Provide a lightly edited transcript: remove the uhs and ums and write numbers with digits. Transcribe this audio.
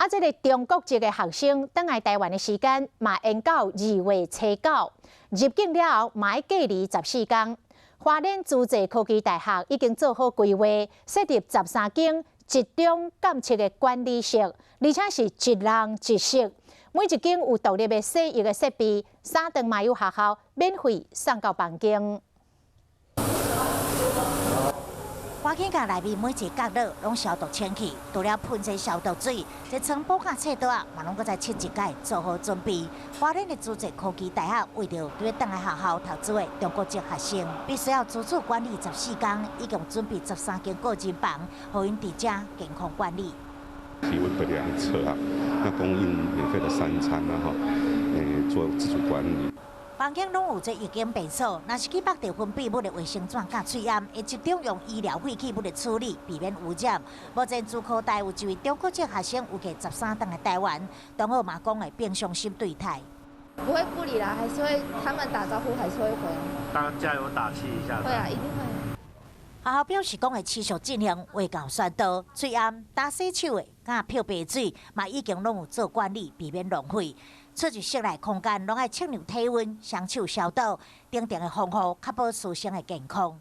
啊，這个中國籍的學生轉來台灣的時間嘛延到2月初9，入境了後嘛愛隔離14天。花蓮慈濟科技大學已經做好規劃，設立13間集中監測的管理室，而且是一人一室，每一間有獨立的洗浴的設備，三頓嘛由學校免費送到房間。趕緊共內面每一个角落攏消毒清氣，除了噴這消毒水，這床鋪佮冊桌仔嘛攏閣再拭一擺，做好準備。花蓮的慈濟科技大學為著對轉來學校讀書的中國籍學生，必須要自主管理14天，已經準備13間個人房，予𪜶佇遮健康管理。體溫被量測啊，那供應免費的三餐啊，哈，做自主管理。房間攏有這液晶便所，若是去縛著分泌物的衛生紙佮喙罨，會集中用醫療廢棄物來處理，避免污染。目前慈科大有一位中國籍學生有計13轉來台灣，同學嘛講會平常心對待。不會不理啦，還是會他們打招呼還是會回。當加油打氣一下。會啊，一定會。學校表示講會持續進行衛教宣導，喙罨、打洗手的、佮漂白水，嘛已經攏有做管理，避免浪費。出入室內空間攏愛測量體溫、雙手消毒，等等的防護，確保師生的健康。